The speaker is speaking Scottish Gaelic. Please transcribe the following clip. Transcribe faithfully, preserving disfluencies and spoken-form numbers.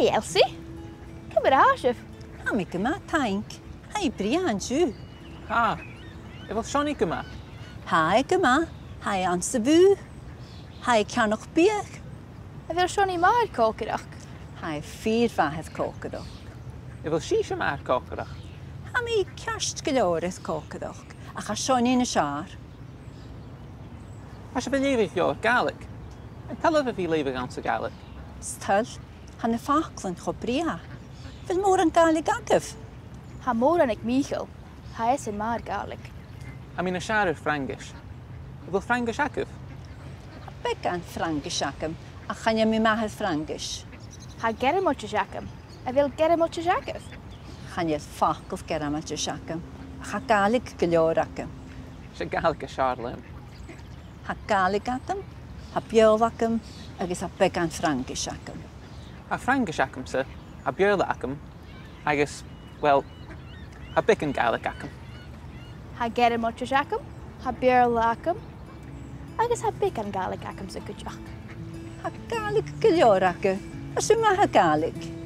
Hey Elsie, ciamar a tha sibh? Tha mi gu math, taing. Tha i brèagha an-diugh. Tha. A bheil Seonaidh gu math? Tha e gu math. Tha e anns a' bhùth. Tha e a' ceannach biadh. A bheil Seonaidh math air còcaireachd? Tha e fìor mhath air còcaireachd. A bheil sibhse math air còcaireachd? Tha mi ceart gu leòr air còcaireachd, ach tha Seonaidh nas fheàrr. Tha sibh a' leughadh leabhar Gàidhlig. An toil leibh a bhith a' leughadh anns a' Ghàidhlig? 'S toil. Tha na faclan cho brèagha. A bheil mòran Gàidhlig agaibh? Tha mòran aig Mìcheal. Tha esan math air Gàidhlig. Tha mi nas fheàrr air Fraingis. A bheil Fraingis agaibh? Tha beagan Fraingis agam, ach chan eil mi math air Fraingis. Tha Gearmailtis agam. A bheil Gearmailtis agaibh? Chan eil facal Gearmailtis agam, ach tha Gàidhlig gu leòr agam. 'S e Gàidhlig as fheàrr leam. Tha Gàidhlig agam, tha Beurla agam, agus tha beagan Fraingis agam. Tha Fraingis agamsa, tha Beurla agam, agus, well, tha beagan Gàidhlig agam. Tha Gearmailtis agam, tha Beurla agam, agus tha beagan Gàidhlig agamsa cuideachd. Tha Gàidhlig gu leòr agaibh. Tha sibh math air Gàidhlig.